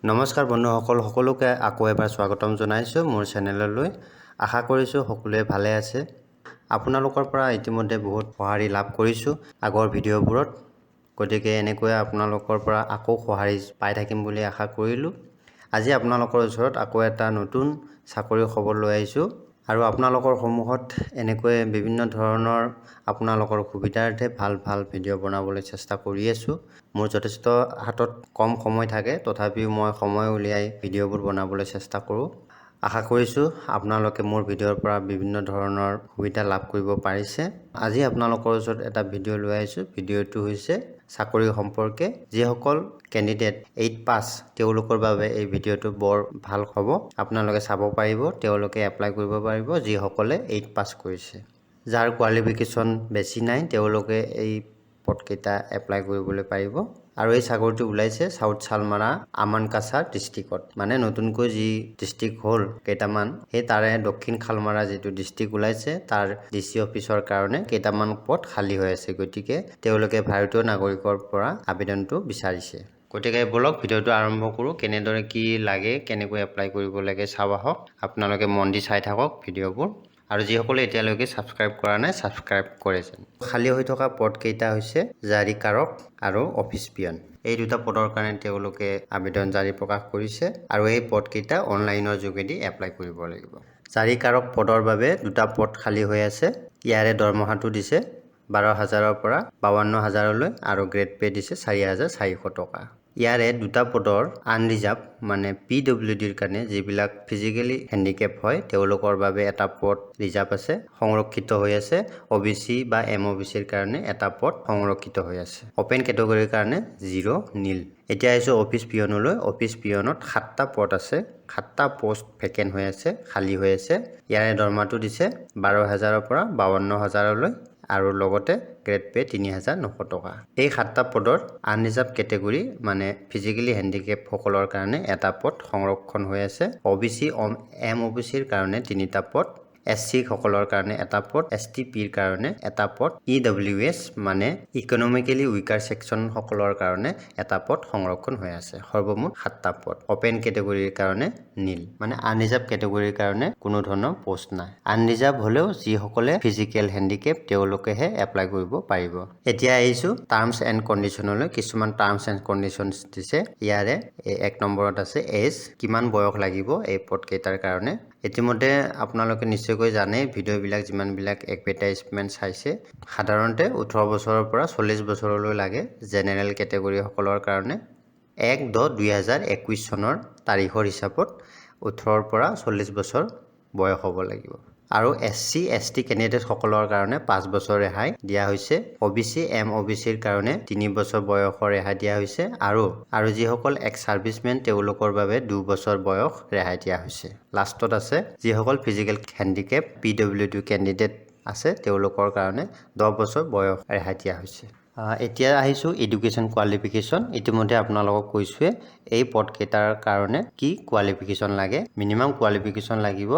নমস্কাৰ বন্ধুসকল, সকলোকে আকৌ এবাৰ স্বাগতম জনাইছোঁ মোৰ চেনেললৈ। আশা কৰিছোঁ সকলোৱে ভালে আছে। আপোনালোকৰ পৰা ইতিমধ্যে বহুত সঁহাৰি লাভ কৰিছোঁ আগৰ ভিডিঅ'বোৰত। গতিকে এনেকৈ আপোনালোকৰ পৰা আকৌ সঁহাৰি পাই থাকিম বুলি আশা কৰিলোঁ। আজি আপোনালোকৰ ওচৰত আকৌ এটা নতুন চাকৰিৰ খবৰ লৈ আহিছোঁ আৰু আপোনালোকৰ সন্মুখত এনেকৈ বিভিন্ন ধৰণৰ আপোনালোকৰ সুবিধাৰ্থে ভাল ভাল ভিডিঅ' বনাবলৈ চেষ্টা কৰি আছোঁ। মোৰ যথেষ্ট হাতত কম সময় থাকে, তথাপিও মই সময় উলিয়াই ভিডিঅ'বোৰ বনাবলৈ চেষ্টা কৰোঁ। আশা কৰিছোঁ আপোনালোকে মোৰ ভিডিঅ'ৰ পৰা বিভিন্ন ধৰণৰ সুবিধা লাভ কৰিব পাৰিছে। আজি আপোনালোকৰ ওচৰত এটা ভিডিঅ' লৈ আহিছোঁ। ভিডিঅ'টো হৈছে চাকৰি সম্পৰ্কে। যিসকল কেণ্ডিডেট 8 পাছ, তেওঁলোকৰ বাবে এই ভিডিঅ'টো বৰ ভাল হ'ব। আপোনালোকে চাব পাৰিব, তেওঁলোকে এপ্লাই কৰিব পাৰিব, যিসকলে 8 পাছ কৰিছে। যাৰ কোৱালিফিকেশ্যন বেছি নাই, তেওঁলোকে এই পদকেইটা এপ্লাই কৰিবলৈ পাৰিব। আৰু এই চাকৰিটো ওলাইছে চাউথ শালমাৰা আমানকাছাৰ ডিষ্ট্ৰিক্টত, মানে নতুনকৈ যি ডিষ্ট্ৰিক্ট হ'ল কেইটামান, সেই তাৰে দক্ষিণ শালমাৰা যিটো ডিষ্ট্ৰিক্ট ওলাইছে, তাৰ ডি চি অফিচৰ কাৰণে কেইটামান পদ খালী হৈ আছে। গতিকে তেওঁলোকে ভাৰতীয় নাগৰিকৰ পৰা আবেদনটো বিচাৰিছে। গতিকে ব'লক, ভিডিঅ'টো আৰম্ভ কৰোঁ। কেনেদৰে কি লাগে, কেনেকৈ এপ্লাই কৰিব লাগে চাওঁ আহক। আপোনালোকে মন দি চাই থাকক ভিডিঅ'বোৰ আৰু যিসকলে এতিয়ালৈকে ছাবস্ক্ৰাইব কৰা নাই, ছাবস্ক্ৰাইব কৰে যেন। খালী হৈ থকা পদকেইটা হৈছে জাৰি কাৰক আৰু অফিচ পিয়ন। এই দুটা পদৰ কাৰণে তেওঁলোকে আবেদন জাৰি প্ৰকাশ কৰিছে আৰু এই পদকেইটা অনলাইনৰ যোগেদি এপ্লাই কৰিব লাগিব। জাৰি কাৰক পদৰ বাবে দুটা পদ খালী হৈ আছে। ইয়াৰে দৰমহাটো দিছে 12 হাজাৰৰ পৰা 52 হাজাৰলৈ আৰু গ্ৰেড পে' দিছে 4400 টকা। ইয়াৰে দুটা পদৰ আনৰিজাৰ্ভ, মানে পি ডব্লিউ ডিৰ কাৰণে, যিবিলাক ফিজিকেলি হেণ্ডিকেপ হয়, তেওঁলোকৰ বাবে এটা পদ ৰিজাৰ্ভ আছে, সংৰক্ষিত হৈ আছে। অ' বি চি বা এম অ' বি চিৰ কাৰণে এটা পদ সংৰক্ষিত হৈ আছে। অ'পেন কেটেগৰীৰ কাৰণে জিৰ', নীল। এতিয়া আহিছোঁ অফিচ পিয়নলৈ। অফিচ পিয়নত সাতটা পদ আছে, সাতটা পষ্ট ভেকেণ্ট হৈ আছে, খালী হৈ আছে। ইয়াৰে দৰমহাটো দিছে 12 হাজাৰৰ পৰা 52 হাজাৰলৈ আৰু লগতে গ্ৰেড পে' 3900 টকা। এই সাতটা পদৰ আনৰিজাৰ্ভ কেটেগৰী, মানে ফিজিকেলি হেণ্ডিকেপসকলৰ কাৰণে এটা পদ সংৰক্ষণ হৈ আছে। অ' বি চি, এম অ' বি চিৰ কাৰণে তিনিটা পদ, এছ চি সকলৰ কাৰণে এটা পদ, এছ টি পিৰ কাৰণে এটা পদ, ই ডব্লিউ এছ মানে ইকনমিকেলি উইকাৰ ছেকশ্যনসকলৰ কাৰণে এটা পদ সংৰক্ষণ হৈ আছে। সৰ্বমুঠ সাতটা পদ। অ'পেন কেটেগৰীৰ কাৰণে নীল, মানে আনৰিজাৰ্ভ কেটেগৰীৰ কাৰণে কোনো ধৰণৰ পষ্ট নাই। আনৰিজাৰ্ভ হ'লেও যিসকলে ফিজিকেল হেণ্ডিকেপ, তেওঁলোকেহে এপ্লাই কৰিব পাৰিব। এতিয়া আহিছোঁ টাৰ্মছ এণ্ড কণ্ডিশ্যনলৈ। কিছুমান টাৰ্মছ এণ্ড কণ্ডিশ্যনছ দিছে। ইয়াৰে এক নম্বৰত আছে এজ, কিমান বয়স লাগিব এই পদকেইটাৰ কাৰণে। ইতিমধ্যে আপোনালোকে নিশ্চয়কৈ জানে, ভিডিঅ'বিলাক যিমানবিলাক এডভাৰটাইজমেণ্ট চাইছে, সাধাৰণতে 18 বছৰৰ পৰা 40 বছৰলৈ লাগে জেনেৰেল কেটেগৰীসকলৰ কাৰণে। 1-10-2021 চনৰ তাৰিখৰ হিচাপত 18ৰ পৰা 40 বছৰ বয়স হ'ব লাগিব। আৰু এছ চি, এছ টি কেণ্ডিডেটসকলৰ কাৰণে 5 বছৰ ৰেহাই দিয়া হৈছে। অ' বি চি, এম অ' বি চিৰ কাৰণে 3 বছৰ বয়সৰ ৰেহাই দিয়া হৈছে আৰু যিসকল এক্স ছাৰ্ভিচমেন, তেওঁলোকৰ বাবে 2 বছৰ বয়স ৰেহাই দিয়া হৈছে। লাষ্টত আছে যিসকল physical handicap, PWD candidate আছে, তেওঁলোকৰ কাৰণে 10 বছৰ বয়স ৰেহাই দিয়া হৈছে। এতিয়া আহিছোঁ এডুকেশ্যন কোৱালিফিকেশ্যন। ইতিমধ্যে আপোনালোকক কৈছোঁৱে এই পদকেইটাৰ কাৰণে কি কোৱালিফিকেশ্যন লাগে। মিনিমাম কোৱালিফিকেশ্যন লাগিব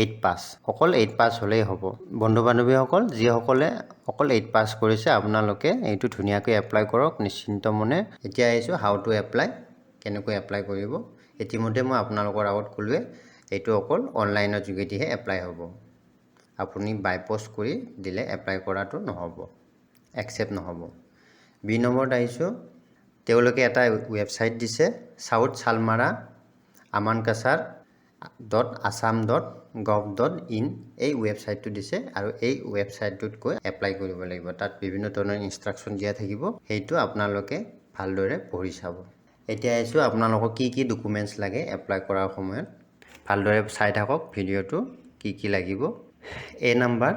8 পাছ। অকল 8 পাছ হ'লেই হ'ব। বন্ধু বান্ধৱীসকল, যিসকলে অকল 8 পাছ কৰিছে, আপোনালোকে এইটো ধুনীয়াকৈ এপ্লাই কৰক নিশ্চিন্ত মনে। এতিয়া আহিছোঁ how to apply, কেনেকৈ এপ্লাই কৰিব। ইতিমধ্যে মই আপোনালোকৰ আগত ক'লোৱে, এইটো অকল অনলাইনৰ যোগেদিহে এপ্লাই হ'ব। আপুনি বাই পষ্ট কৰি দিলে এপ্লাই কৰাটো নহ'ব, একচেপ্ট নহ'ব। বি নম্বৰত আহিছোঁ। তেওঁলোকে এটা ৱেবছাইট দিছে, চাউথ শালমাৰা আমানকাছাৰ.আছাম.গভ.ইন, এই ৱেবছাইটটো দিছে আৰু এই ৱেবছাইটটোত গৈ এপ্লাই কৰিব লাগিব। তাত বিভিন্ন ধৰণৰ ইনষ্ট্ৰাকশ্যন দিয়া থাকিব, সেইটো আপোনালোকে ভালদৰে পঢ়ি চাব। এতিয়া আহিছোঁ আপোনালোকক কি কি ডকুমেণ্টছ লাগে এপ্লাই কৰাৰ সময়ত। ভালদৰে চাই থাকক ভিডিঅ'টো, কি কি লাগিব। এ নাম্বাৰ,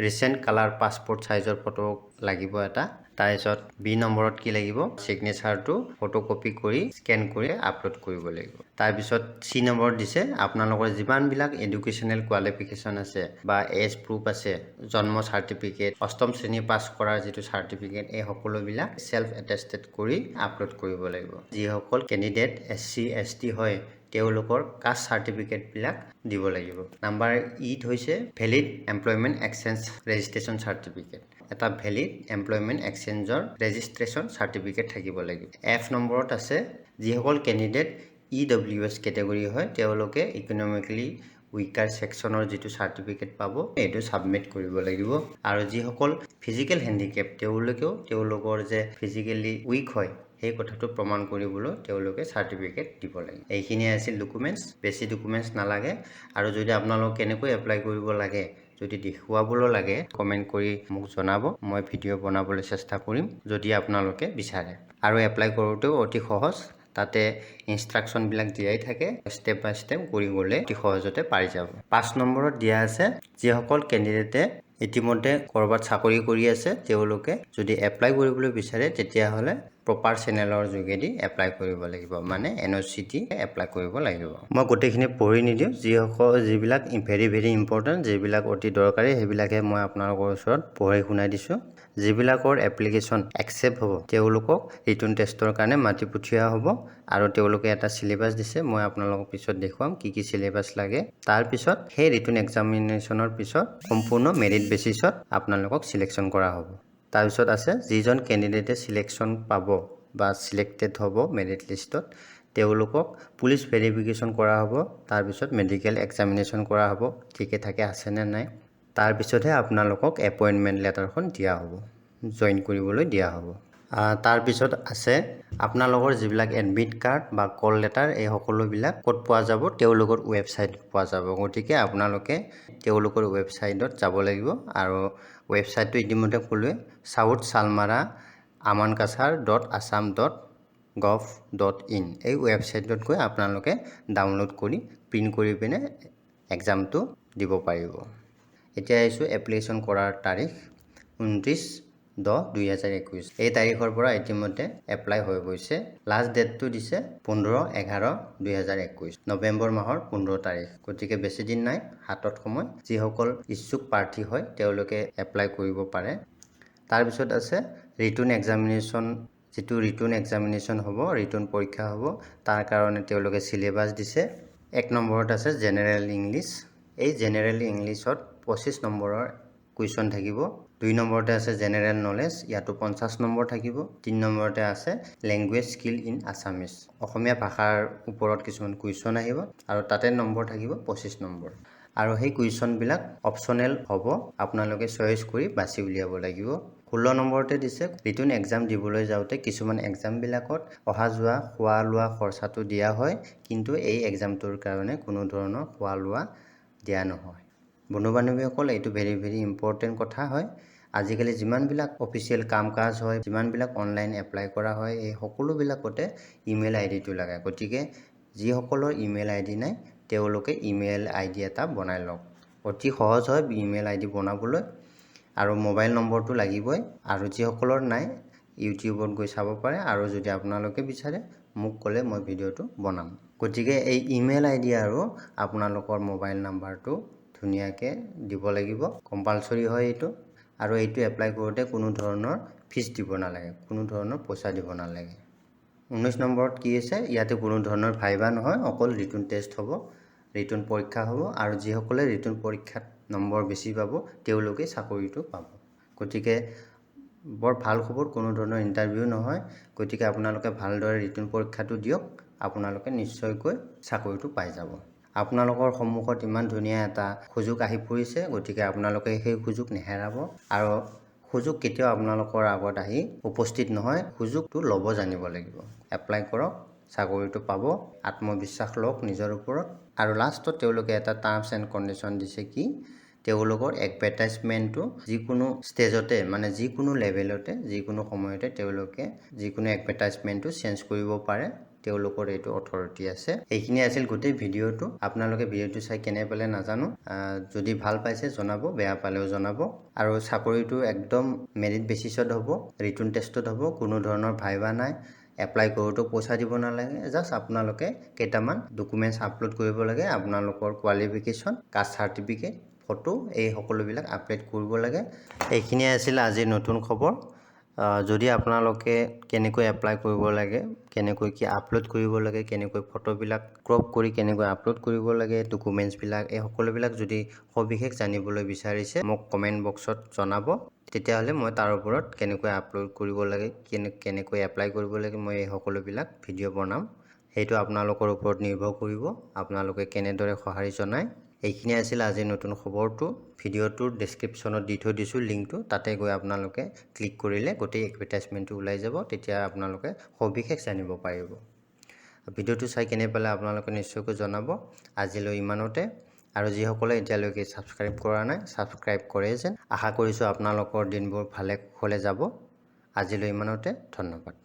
ৰিচেণ্ট কালাৰ পাছপৰ্ট চাইজৰ ফটো লাগিব এটা। তাৰপিছত বি নম্বৰত কি লাগিব? ছিগনেচাৰটো ফটোকপি কৰি স্কেন কৰি আপলোড কৰিব লাগিব। তাৰপিছত চি নম্বৰত দিছে আপোনালোকৰ যিমানবিলাক এডুকেশ্যনেল কোৱালিফিকেশ্যন আছে বা এজ প্ৰুফ আছে, জন্ম চাৰ্টিফিকেট, অষ্টম শ্ৰেণী পাছ কৰাৰ যিটো চাৰ্টিফিকেট, এই সকলোবিলাক চেল্ফ এটেষ্টেড কৰি আপলোড কৰিব লাগিব। যিসকল candidate S C, S T হয়, তেওঁলোকৰ কাষ্ট চাৰ্টিফিকেটবিলাক দিব লাগিব। নাম্বাৰ ইত হৈছে valid employment exchange registration certificate. এটা ভেলিড এমপ্লয়মেণ্ট এক্সচেঞ্জৰ ৰেজিষ্ট্ৰেশ্যন চাৰ্টিফিকেট থাকিব লাগিব। এফ নম্বৰত আছে যিসকল কেণ্ডিডেট EWS category হয়, তেওঁলোকে ইকনমিকেলি উইকাৰ ছেকশ্যনৰ যিটো চাৰ্টিফিকেট পাব, এইটো ছাবমিট কৰিব লাগিব। আৰু যিসকল ফিজিকেল হেণ্ডিকেপ, তেওঁলোকেও তেওঁলোকৰ যে ফিজিকেলি উইক হয়, সেই কথাটো প্ৰমাণ কৰিবলৈ তেওঁলোকে চাৰ্টিফিকেট দিব লাগিব। এইখিনিয়ে আছিল ডকুমেণ্টছ, বেছি ডকুমেণ্টছ নালাগে। আৰু যদি আপোনালোক কেনেকৈ এপ্লাই কৰিব লাগে যদি দেখুৱাবলৈ লাগে, কমেণ্ট কৰি মোক জনাব, মই ভিডিঅ' বনাবলৈ চেষ্টা কৰিম যদি আপোনালোকে বিচাৰে। আৰু এপ্লাই কৰোঁতেও অতি সহজ, তাতে ইনষ্ট্ৰাকশ্যনবিলাক দিয়াই থাকে, ষ্টেপ বাই ষ্টেপ কৰি গ'লে অতি সহজতে পাৰি যাব। 5 নম্বৰত দিয়া আছে, যিসকল কেণ্ডিডেটে ইতিমধ্যে ক'ৰবাত চাকৰি কৰি আছে, তেওঁলোকে যদি এপ্লাই কৰিবলৈ বিচাৰে, তেতিয়াহ'লে প্ৰপাৰ চেনেলৰ যোগেদি এপ্লাই কৰিব লাগিব, মানে NOC দি এপ্লাই কৰিব লাগিব। মই গোটেইখিনি পঢ়ি নিদিওঁ, যিবিলাক ভেৰি ভেৰি ইম্পৰ্টেণ্ট, যিবিলাক অতি দৰকাৰী, সেইবিলাকহে মই আপোনালোকৰ ওচৰত পঢ়ি শুনাই দিছোঁ। যিবিলাকৰ এপ্লিকেশ্যন একচেপ্ট হ'ব, তেওঁলোকক ৰিটেন টেষ্টৰ কাৰণে মাতি পঠিওৱা হ'ব। আৰু তেওঁলোকে এটা চিলেবাছ দিছে, মই আপোনালোকক পিছত দেখুৱাম কি কি চিলেবাছ লাগে। তাৰপিছত সেই ৰিটেন এক্সামিনেশ্যনৰ পিছত সম্পূৰ্ণ মেৰিট বেচিছত আপোনালোকক চিলেকশ্যন কৰা হ'ব। তাৰপিছত আছে, যিজন কেণ্ডিডেটে চিলেকশ্যন পাব বা চিলেক্টেড হ'ব মেৰিট লিষ্টত, তেওঁলোকক পুলিচ ভেৰিফিকেশ্যন কৰা হ'ব, তাৰপিছত মেডিকেল এক্সামিনেশ্যন কৰা হ'ব, ঠিকে থাকে আছেনে নাই, তাৰপিছতহে আপোনালোকক এপইণ্টমেণ্ট লেটাৰখন দিয়া হ'ব, জইন কৰিবলৈ দিয়া হ'ব। তাৰপিছত আছে, আপোনালোকৰ যিবিলাক এডমিট কাৰ্ড বা কল লেটাৰ, এই সকলোবিলাক ক'ত পোৱা যাব? তেওঁলোকৰ ৱেবছাইটত পোৱা যাব। গতিকে আপোনালোকে তেওঁলোকৰ ৱেবছাইটত যাব লাগিব। আৰু ৱেবছাইটটো ইতিমধ্যে ক'লোৱে, southsalmara.amankachar.assam.gov.in। এই ৱেবছাইটত গৈ আপোনালোকে ডাউনলোড কৰি, প্ৰিণ্ট কৰি পিনে এক্সামটো দিব পাৰিব। এতিয়া আহিছোঁ এপ্লিকেশ্যন কৰাৰ তাৰিখ, 29/10/2021। এই তাৰিখৰ পৰা ইতিমধ্যে এপ্লাই হৈ গৈছে। লাষ্ট ডেটটো দিছে 15/11/2021, নৱেম্বৰ মাহৰ 15 তাৰিখ। গতিকে বেছি দিন নাই হাতত সময়। যিসকল ইচ্ছুক প্ৰাৰ্থী হয়, তেওঁলোকে এপ্লাই কৰিব পাৰে। তাৰপিছত আছে ৰিটেন এক্সামিনেশ্যন। যিটো ৰিটেন এক্সামিনেশ্যন হ'ব, ৰিটেন পৰীক্ষা হ'ব, তাৰ কাৰণে তেওঁলোকে চিলেবাছ দিছে। 1 নম্বৰত আছে জেনেৰেল ইংলিছ। এই জেনেৰেল ইংলিছত 25 নম্বৰৰ কুৱেশ্যন থাকিব। 2 নম্বৰতে আছে জেনেৰেল নলেজ, ইয়াতো 50 নম্বৰ থাকিব। 3 নম্বৰতে আছে লেংগুৱেজ স্কিল ইন আছামিজ, অসমীয়া ভাষাৰ ওপৰত কিছুমান কুৱেশ্যন আহিব আৰু তাতে নম্বৰ থাকিব 25 নম্বৰ। আৰু সেই কুৱেশ্যনবিলাক অপশ্যনেল হ'ব, আপোনালোকে চইচ কৰি বাছি উলিয়াব লাগিব। 16 নম্বৰতে দিছে, ৰিটেন এক্সাম দিবলৈ যাওঁতে কিছুমান এক্সামবিলাকত অহা যোৱা, খোৱা লোৱা খৰচাটো দিয়া হয়, কিন্তু এই এক্সামটোৰ কাৰণে কোনো ধৰণৰ খোৱা লোৱা দিয়া নহয়। বন্ধু বান্ধৱীসকল, এইটো ভেৰি ভেৰি ইম্পৰ্টেণ্ট কথা হয়। আজিকালি যিমানবিলাক অফিচিয়েল কাম কাজ হয়, যিমানবিলাক অনলাইন এপ্লাই কৰা হয়, এই সকলোবিলাকতে ইমেইল ID-টো লাগে। গতিকে যিসকলৰ ইমেইল ID নাই, তেওঁলোকে ইমেইল ID এটা বনাই লওক। অতি সহজ হয় ইমেইল ID বনাবলৈ। আৰু মোবাইল নম্বৰটো লাগিবই। আৰু যিসকলৰ নাই, ইউটিউবত গৈ চাব পাৰে। আৰু যদি আপোনালোকে বিচাৰে, মোক ক'লে মই ভিডিঅ'টো বনাম। গতিকে এই ইমেইল ID আৰু আপোনালোকৰ মোবাইল নাম্বাৰটো ধুনীয়াকৈ দিব লাগিব, কম্পালচৰি হয় এইটো। আৰু এইটো এপ্লাই কৰোঁতে কোনো ধৰণৰ ফিজ দিব নালাগে, কোনো ধৰণৰ পইচা দিব নালাগে। 19 নম্বৰত কি আছে? ইয়াতে কোনো ধৰণৰ ভাইভা নহয়, অকল ৰিটেন টেষ্ট হ'ব, ৰিটেন পৰীক্ষা হ'ব। আৰু যিসকলে ৰিটেন পৰীক্ষাত নম্বৰ বেছি পাব, তেওঁলোকে চাকৰিটো পাব। গতিকে বৰ ভাল খবৰ, কোনো ধৰণৰ ইণ্টাৰভিউ নহয়। গতিকে আপোনালোকে ভালদৰে ৰিটেন পৰীক্ষাটো দিয়ক, আপোনালোকে নিশ্চয়কৈ চাকৰিটো পাই যাব। আপোনালোকৰ সন্মুখত ইমান ধুনীয়া এটা সুযোগ আহি পৰিছে, গতিকে আপোনালোকে সেই সুযোগ নেহেৰাব। আৰু সুযোগ কেতিয়াও আপোনালোকৰ আগত আহি উপস্থিত নহয়, সুযোগটো ল'ব জানিব লাগিব। এপ্লাই কৰক, চাকৰিটো পাব। আত্মবিশ্বাস লওক নিজৰ ওপৰত। আৰু লাষ্টত তেওঁলোকে এটা টাৰ্মছ এণ্ড কণ্ডিশ্যন দিছে কি, তেওঁলোকৰ এডভাৰটাইজমেণ্টটো যিকোনো ষ্টেজতে, মানে যিকোনো লেভেলতে, যিকোনো সময়তে তেওঁলোকে যিকোনো এডভাৰটাইজমেণ্টটো চেঞ্জ কৰিব পাৰে, তেওঁলোকৰ এইটো অথৰিটি আছে। এইখিনি আছিল গোটেই ভিডিঅ'টো। আপোনালোকে ভিডিঅ'টো চাই কেনে পালে নাজানো, যদি ভাল পাইছে জনাব, বেয়া পালেও জনাব। আৰু চাকৰিটো একদম মেৰিট বেচিছত হ'ব, ৰিটেন টেষ্টত হ'ব, কোনো ধৰণৰ ভাইভা নাই। এপ্লাই কৰোঁতেও পইচা দিব নালাগে, জাষ্ট আপোনালোকে কেইটামান ডকুমেণ্টছ আপলোড কৰিব লাগে, আপোনালোকৰ কোৱালিফিকেশ্যন, কাষ্ট চাৰ্টিফিকেট, ফটো, এই সকলোবিলাক আপলোড কৰিব লাগে। এইখিনিয়ে আছিল আজিৰ নতুন খবৰ। যদি আপোনালোকে কেনেকৈ এপ্লাই কৰিব লাগে, কেনেকৈ কি আপলোড কৰিব লাগে, কেনেকৈ ফটোবিলাক ক্ৰপ কৰি কেনেকৈ আপলোড কৰিব লাগে, ডকুমেণ্টছবিলাক, এই সকলোবিলাক যদি সবিশেষ জানিবলৈ বিচাৰিছে, মোক কমেণ্ট বক্সত জনাব। তেতিয়াহ'লে মই তাৰ ওপৰত কেনেকৈ আপলোড কৰিব লাগে, কেনেকৈ এপ্লাই কৰিব লাগে, মই এই সকলোবিলাক ভিডিঅ' বনাম। সেইটো আপোনালোকৰ ওপৰত নিৰ্ভৰ কৰিব, আপোনালোকে কেনেদৰে সঁহাৰি জনায়। এইখিনি আছিল আজিৰ নতুন খবৰটো। ভিডিঅ'টোৰ ডেছক্ৰিপশ্যনত দি থৈ দিছোঁ লিংকটো, তাতে গৈ আপোনালোকে ক্লিক কৰিলে গোটেই এডভাৰটাইজমেণ্টটো ওলাই যাব। তেতিয়া আপোনালোকে সবিশেষ জানিব পাৰিব। ভিডিঅ'টো চাই কেনে পালে আপোনালোকে নিশ্চয়কৈ জনাব। আজিলৈ ইমানতে। আৰু যিসকলে এতিয়ালৈকে ছাবস্ক্ৰাইব কৰা নাই, ছাবস্ক্ৰাইব কৰে যেন। আশা কৰিছোঁ আপোনালোকৰ দিনবোৰ ভালে কুশলে যাব। আজিলৈ ইমানতে, ধন্যবাদ।